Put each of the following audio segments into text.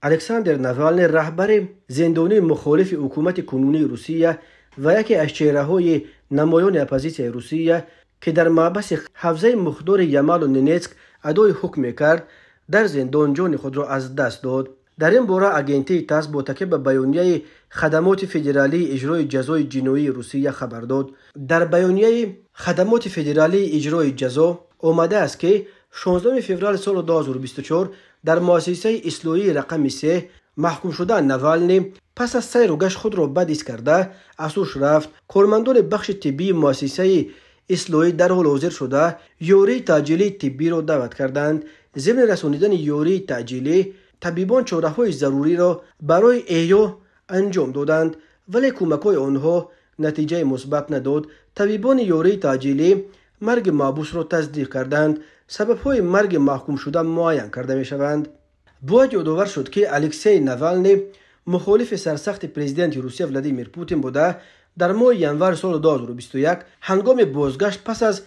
Александр Навалний, раҳбари зиндонии мухолифи ҳукумати кунунии Русия ва яке аз чеҳраҳои намоёни оппозитсияи Русия, ки дар маҳбаси ҳавзаи мухдори Ямало-Ненетск адои ҳукм мекард, дар зиндон ҷони худро аз даст дод. Дар ин бора агентии ТАСС бо такя ба баёнияи Хадамоти федералии иҷрои ҷазои ҷиноии Русия хабар дод. Дар баёнияи Хадамоти федералии иҷрои ҷазо омадааст, ки 16 феврали соли 2024 дар муассисаи ислоҳии рақами 3 маҳкумшуда Навалний пас аз сайру гашт худро бад ҳис карда, аз ҳуш рафт. Кормандони бахши тиббии муассисаи ислоҳӣ дарҳол ҳозир шуда, ёрии таъҷилии тиббиро даъват карданд. Зимни расонидани ёрии таъҷилӣ табибон чораҳои заруриро барои эҳё анҷом доданд, вале кӯмакҳои онҳо натиҷаи мусбат надод. Табибони ёрии таъҷилӣ марги маҳбусро тасдиқ карданд. Сабабҳои марги маҳкумшуда муайян карда мешаванд. Бояд ёдовар шуд, ки Алексей Навалний мухолифи сарсахти президенти Русия Владимир Путин буда, дар моҳи январи соли 2021 ҳангоми бозгашт пас аз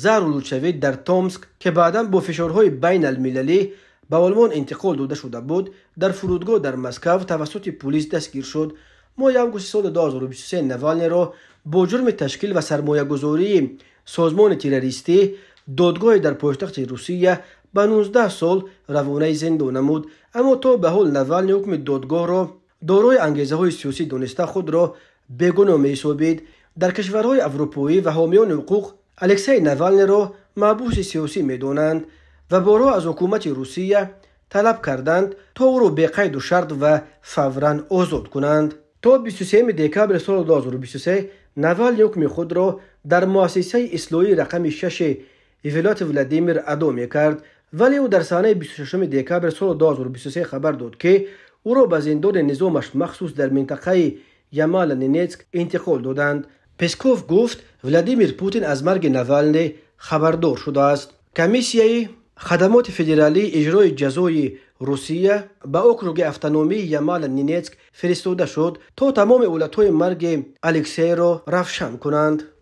заҳролудшавӣ дар Томск, ки баъдан бо фишорҳои байналмилалӣ ба Олмон интиқол дода шуда буд, дар фурудгоҳ дар Москав тавассути пулис дастгир шуд. Моҳи августи соли 2023 Навалнийро бо ҷурми ташкил ва сармоягузории созмони террористӣ додгоҳе дар пойтахти Русия ба 19 сол равонаи зиндон намуд. Аммо то ба ҳол Навалний ҳукми додгоҳро дорои ангезаҳои сиёсӣ дониста, худро бегуноҳ меҳисобид. Дар кишварҳои аврупоӣ ва ҳомиёни ҳуқуқ Алексей Навалнийро маҳбуси сиёсӣ медонанд ва борҳо аз ҳукумати Русия талаб карданд, то ӯро беқайду шарт ва фавран озод кунанд. То 23 декабри соли 2023 Навалний ҳукми худро дар муассисаи ислоҳии рақами 6 вилояти Владимир адо мекард, вале ӯ дар санаи 26 декабри соли 2023 хабар дод, ки ӯро ба зиндони низомаш махсус дар минтақаи Ямало-Ненетск интиқол доданд. Песков гуфт, Владимир Путин аз марги Навалний хабардор шудааст. Комиссияи Хадамоти федералии иҷрои ҷазои Русия ба округи автономии Ямало-Ненетск фиристода шуд, то тамоми ҳолатҳои марги Алексейро равшан кунанд.